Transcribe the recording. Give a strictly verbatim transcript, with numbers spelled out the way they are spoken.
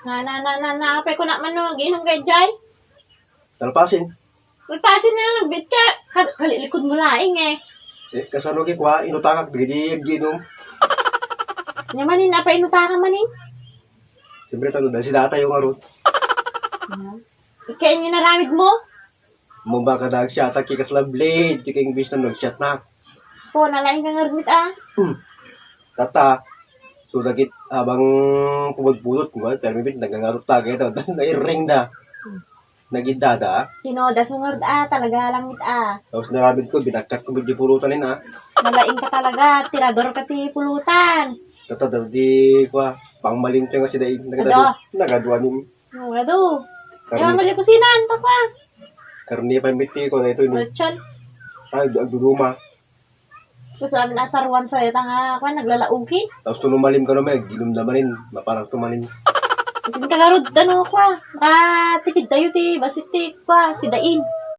Na, na, na, na, na, apay ko na man no, giinom ka, Jay? Talpasin. Talpasin na, bit ka. Kal-, kalilikod mo laing eh. Eh, kasano ki kwa, inutangak, di, di, giinom. Nya manin, apay inutangak manin? Siyempre, tano, dahil si data yung arot. Ikaw yung naramid mo? Mumba ka nagsiatak ki kasla blade, ti keng bis na nagsiat na. Po, nalaing ka nga rumit ah. Hmm. Tata, so dagit abang pumudpudot, nga, pero mibit nagangarot ta, kaya daw, nairing da. Nagidada. Tinoda, sungar ah, talaga lang mit ah. Tapos naramid ko, binakkat ko medyo pulutan ah. Nalaing ka talaga, tirador ka ti pulutan. Tata, daw di, kwa, pangmalim tayo nga si Dain. Nagadu-, Ado. Nagaduan yung Ano do? Karne. Ay, mali kusinan, papa. Karne pa yung miti ko na ito, no? Lechon. Ay, ag-, agduduma. Gusto namin at saruan sa ita nga, kwan, naglalauki. Tapos tuno malim ka naman, ginum na manin, maparang tumanin. Kasi ka garod, ano, kwa. Ah, tikid tayo, ti, basit, ti, kwa, si Dain.